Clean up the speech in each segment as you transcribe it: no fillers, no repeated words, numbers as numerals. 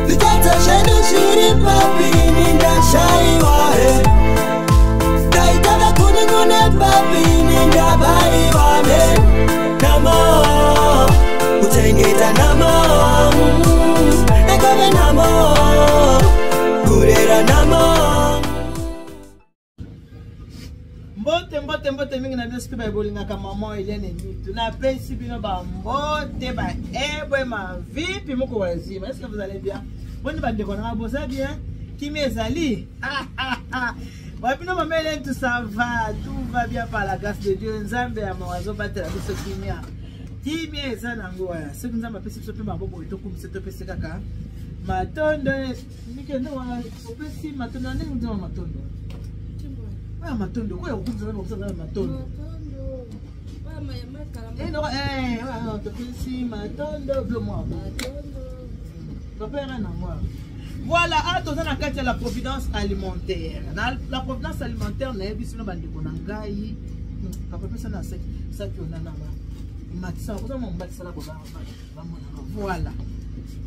Zvitadza zvedu zviri papi ini ndashaiwa Taita vakuni kune papi ini ndabaiwa Namo kuchengeta namo Ekove namo kurera namo. Mbote mbote mbote mingi na bino soki baye bolingaka maman Eliane Nitu, napesi bino bambote baebwe mavipi moko wazima. Est-ce que vous allez bien? Boni bandeko na nga, boza bien? Kimi ezali bino mama Eliane, tout ça va, tout va bien par la grâce de Dieu. Nzambe ya mawa azobatela biso kimia, kimia eza nango wana. Soki Nzambe apesi biso mpe maboko, tokumisa, topesi kaka matondo. Mikende wana opesi matondo na ndenge nzema matondo oyo matondo oyo okumisa nzambe kopesa nzambe matondo topesi matondo blo mwa topera nango. Voilà, ah, toza na kati ya la providence alimentaire. Na la providence alimentaire, nayebisi bino bandeko na ngai, papa pesa na saki saki onana ba matisa oza mwa mbatisala bamonaka. Voilà,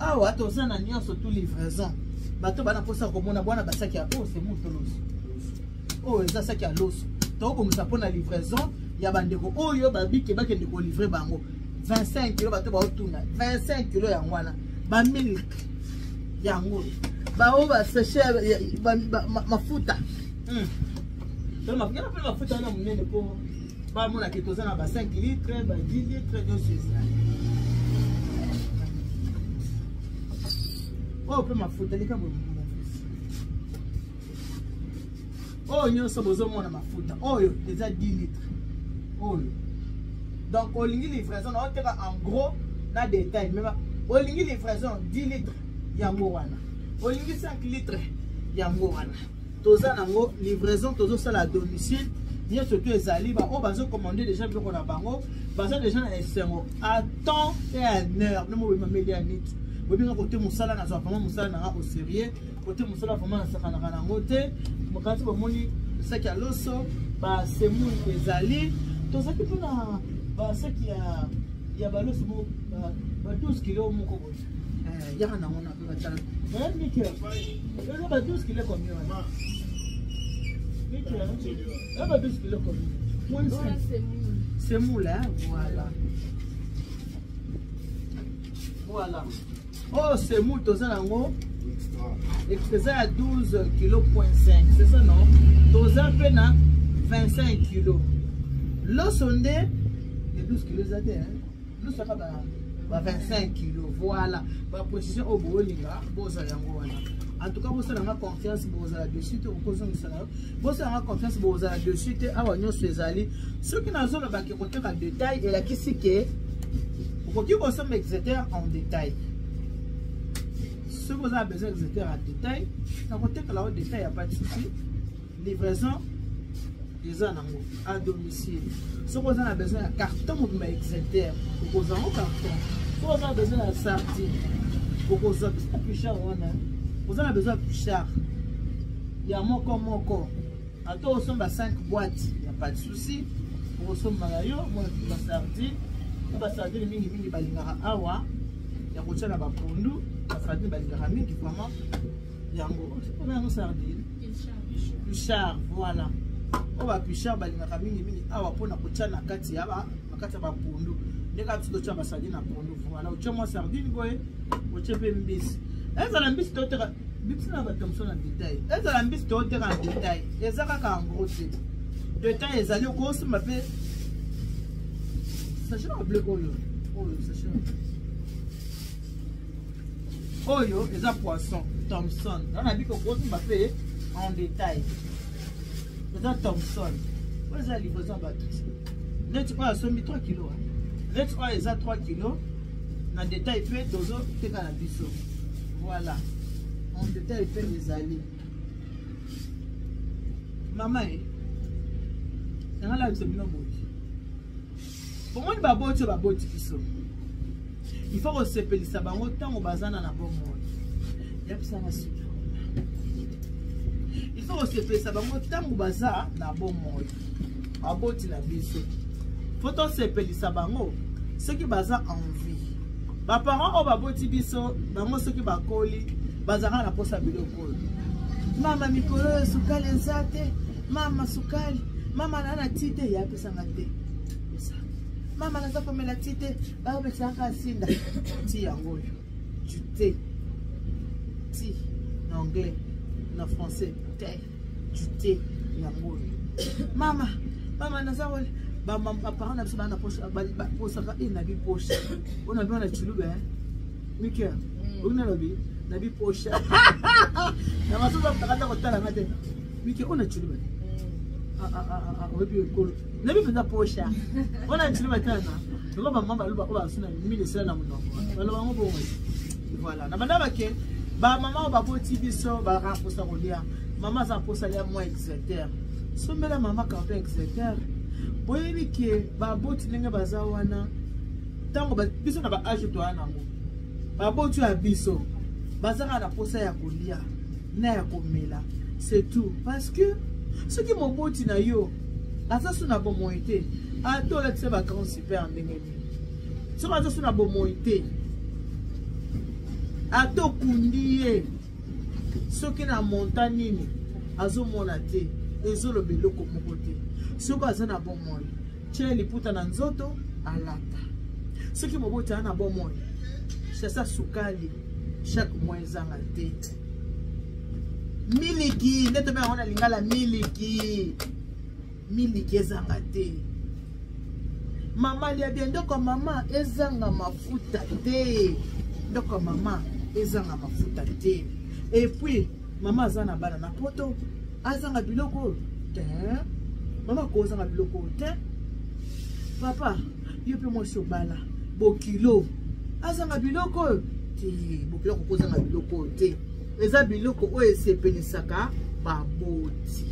awa toza na nyonso tout livraison. Bato bana mposa komona bwana basaki ya oyo semoule to loso, oyo eza saki ya loso, tokobongisa mpona livraison ya bandeko oyo babike bakende kolivre bango 25 kilo. Bato baotuna 25 kilo yango wana, bamilk yango, baoyo basachet mafuta mpe mafuta wana monene mpo bamonake toza na ba 5 litre, ba 10 litre, nyonso ezali. Oyo mpe mafuta likambo oyo nyonso bozomona, mafuta oyo eza 10 litre oyo. Donc olingi livraison na oteka en gros na détail, mais olingi livraison 10 litre yango wana, olingi 5 litre yango wana, toza nango livraison, tozosala à domicile, nyonso to ezali. Baoyo bazocommande déjà biloko na bango baza déjà na esengo à temps et à heure. Bino mobima meli ya niti bobinga kote mosala, nazwa vraiment mosala nanga au sérieux, kote mosala vraiment nasakanaka nango te. Mokanisi bomoni saki ya loso, basemoule ezali, tozalaki mpe na basaki ya baloso moko ba 12 kilo moko boye. Yaka nango na mpe batala mike eza ba 12 kilo combien wana? Mike eza ba 12 kilo combien? Semoule, hein? Voilà, voilà, oyo semoule toza nango eza ya 12 kilo point 5, c'est ça non? Toza mpe na 25 kilo. Loso nde ya 12 kilo eza te, loso aka ba 25 kilo. Voilà baprécision oyo bolinga bozala yango wana. En tout cas bosalanga confiance, bozala dessus te, okozongisa na yo. Bosalanga confiance, bozala dessus te. Awa nyonso ezali. Soki nazolobaki koteka détail, elakisi ke okoki kosomba exeter en détail. Soki oza na besoin exeter en détail, nakotekela yo détail, ya pas de souci. Livraison eza nango à domicile. Soki oza na besoin ya carton mobimba exeter, okozwa yango carton. Soki oza na besoin ya sardine, okozwa biso puchard wana. Oza na besoin ya puchard ya moko moko, ata osomba 5 boîte, ya pas de souci, okosomba na yo. Mona basardine, na basardine mingimingi balingaka awa ya kotia na bapondu. Basardine balingaka mingi vraiment yango mpona yango sardine puchard. Voilà, oyo bapuchard balingaka mingimingi awa mpona kotia na kati ya bapondu, ndenge kaka biso totia basardine na pondu. Voilà, otia mwa sardine boye, otie mpe mbisi, ezala mbisi toteka bisi na bato mosusu na détail, ezala mbisi toteka na détail, eza kaka en gros te, détail ezali. Okosomba mpe sachet na bleu oyo, oyo sachet oyo eza poisson Thomson wana biko okosomba mpe en détail. Eza Thomson oyo eza livraison bato neti oyo asombi 3 kilo, neti oyo eza 3 kilo na détail mpe tozoteka na biso. Voilà, en détail mpe ezali. Mama e yanga la biso bino boye, bomoni baboti oyo baboti biso, il faut kosepelisa bango ntango baza na bomoi. Yebisanga suki, il faut kosepelisa bango ntango baza na bomoi. Baboti na biso, faut tosepelisa bango soki baza en vie. Baparent oyo baboti biso, bango soki bakoli, Bazalaka na posa biloko oyo. Mama mikolo oyo sukali eza te. Mama sukali. Mama na na ti te ya pesanga te. Mama naza komela ti te. Bakopesaka sinda. Ti yango oyo. Du thé. Ti na anglais, na français, thé. Du thé yango oyo. Mama, mama naza wale baparent na biso baa na posaka e na biposha oyo na bino na chiluba mike oyo nalobi na biposha na masusu akutaka kotala nga te mike oyo na chiluba oyebi ekolo nayebi mpenza posha oyo na chiluba tana loko bamama baluba oyo basu na mini esila na monoko baloba yango bongo. Voilà, na banda bake bamama oyo baboti biso balaka mposa kolia. Mama aza mposa lia mwa exeter, sombela mama carton exeter. Boyebi ke baboti ndenge baza wana, ntango biso na baage toya nango, baboti ya biso bazaka na mposa ya kolia na ya komela, c'est tout. Parce que soki moboti na yo aza so na bomoi te, ata olatisa bagrand super ndenge nini, soki aza so na bomoi te, ata okundi ye soki na monta nini, azomona te, ezoloba eloko moko te. Soki aza na bomoi, tie liputa na nzoto alata. Soki moboti aza na bomoi, sasa sukali chaque mois ezanga te, miliki nde tobenga yango na lingala miliki, miliki ezanga te. Mama lia bien, ndoko mama ezanga mafuta te, ndoko mama ezanga mafuta te. Et puis mama aza na bana na poto, azanga biloko oyo te? Mama akozanga biloko oyo te. Papa, yo mpe mwasi obala, bokilo azanga biloko oyo te? Bokilo akokozanga biloko oyo te. Eza biloko oyo esepelisaka baboti.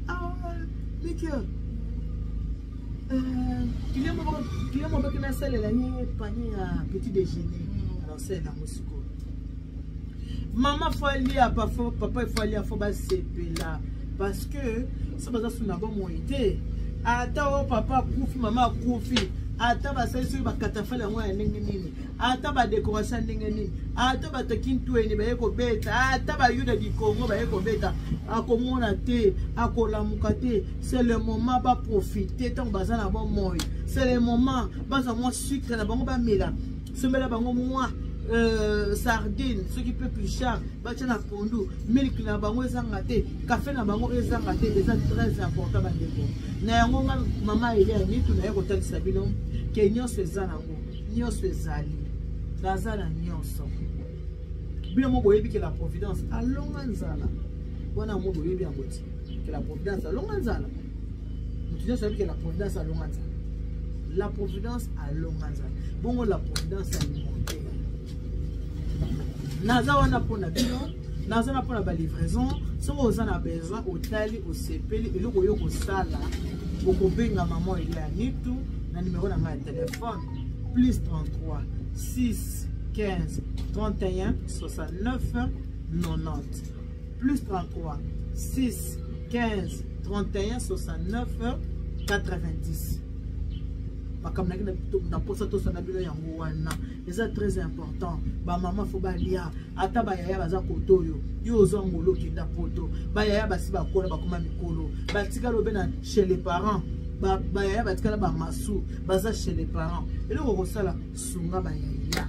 Ah, mike client moko baki nasalela ye panier ya petit déjeuner, nasalela yango sikoyo. Mama faut alia, papa faut alia, faut basepela, parce que so baza su na bomoi te. Ata oyo papa akufi, mama akufi, ata basali soki bakatafale yango ya ndenge nini, ata badécoration ya ndenge nini, ata bato kintweni baye kobeta, ata bayuda du Congo baye kobeta, akomona te, akolamuka te. C'est le moment baprofite ntango baza na bomoi. C'est le moment bazwa mwa sucre na bango bamela, sombela bango mwa sardine, soki mpe pluchard batia na pondu, milk na bango ezanga te, kafe na bango ezanga te. Eza très important, bandeko. Na yango nga mama Elia Nitu naye kotalisa bino ke nyonso eza nango, nyonso ezali, naza na nyonso. Bino mo boyebi ke la providence alonga nzala wana, mo boyebi yango ti ke la providence alonga nzala. Moto nyonso ayebi ke la providence alonga nzala. La providence alonga nzala bongo, la providence alimentaire. Naza wana mpona bino, naza na mpona balivraison. Soki oza na besoin, otali, osepeli eloko oyo kosala, okobenga mama Elia Nitu na numero na ngai ya telefone: plus 33 6 15 31 69 90, plus 33 6 15 31 69 90. Makambo naki na posa tosana bino yango wana eza très important. Bamama faut balia. Ata bayaya baza kote oyo, yo ozwa ngolo okenda poto, bayaya basi bakola, bakoma mikolo, batikala obe na chez les parents. Bayaya batikala bamasu, baza chez les parents. Eloko kosala, sunga bayaya,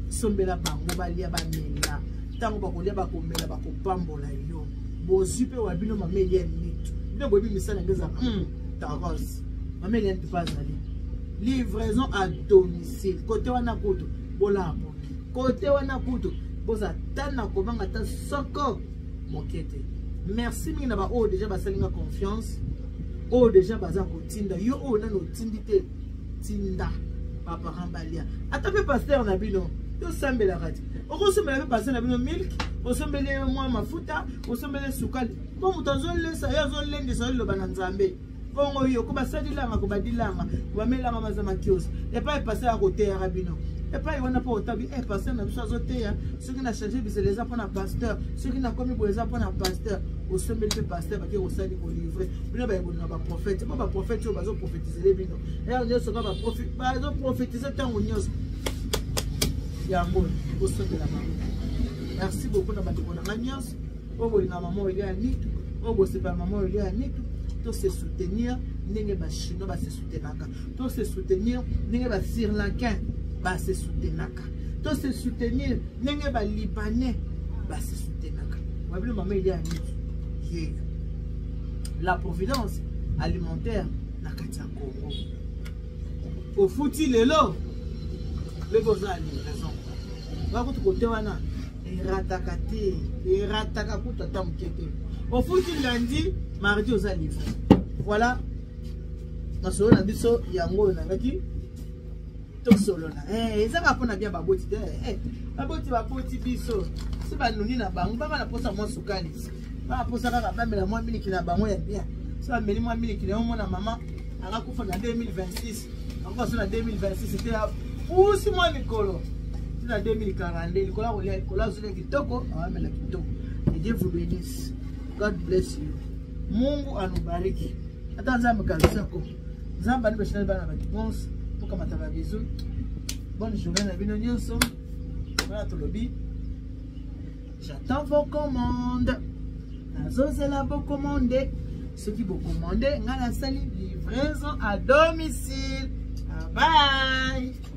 sombela bango balia, bamela. Ntango bakolia, bakomela, bakopambola yo. Bozwi mpe wa bino mama Elia Nitu. Bino boyebi misala yango eza taros. Mama Elia Nitu mpe azali livraison à domicile. Kote wana kutu bolaa pongi, kote wana kutu boza ta na kobanga ta soko moke te. Merci mingi na baoyo deja basalinga confiance, oyo deja baza kotinda. Yo oyo nano otindi te, tinda baparent balia. Ata mpe pasteur na bino tosambelaka te, okosombela mpe pasteur na bino milk, osombeli ye mwa mafuta, osombeli ye sukali, mpo moto azolesa ye, azolendisa yo liloba na Nzambe. Bongo yo ko basalilanga, ko badilanga, bamelanga maza makiosi epai pasteur akoteyaka bino epai wana, mpo otabi e pasteur na biso azoteya. Soki na change bizela eza mpona pasteur, soki nakomi boye eza mpona pasteur. Osombeli mpe pasteur, bake kosali kolivre bino. Bayekolinga baprophète, mpo baprophète oyo bazoprophétisele bino ere nyonso, ka bazoprophétise ntango nyonso. Yango osombela bango. Merci beaucoup na bandeko na ngai nyonso oyo bolinga mama olia ya mitu, oyo bosepela mama olia ya mitu. To se soutenir ndenge ba chinois ba se soutenaka, to se soutenir ndenge ba sri lankain ba se soutenaka, to se soutenir ndenge ba libanais ba se soutenaka. Wabino mama elia ya mitu ye la providence alimentaire na kati ya Congo. Ofuti lelo lelo oza na livraison bakutu kote wana erataka te, erataka kutu ata moke te. Ofuti lundi, mardi oza livre. Voilà masolo na biso yango oyo nangaki tosolola. Eza kaka mpona bien baboti te. Baboti baboti biso si banuni na bango baka na posa mwa sukali, baka posa kaka bamela mwa miliki na bango ya bien. So bameli mwa miliki na yo, mona mama akakufa na 2026, akufa so na 2026 te, apusi mwa mikolo ti na 2042 likolo ya kolia, likolo azolia kitoko, awamela kitoko. Que Dieu vous bénisse. God bless you. Mungu anubariki. Ata Nzambe kabisako. Nzambe ani bashina bana bato bonso tokamata ba bisous. Bonne journée na bino nyonso. Voilà tolobi. J'attends vos commandes. Nazozela bo commande. Soki bo commande, nga nasali livraison à domicile. Bye bye.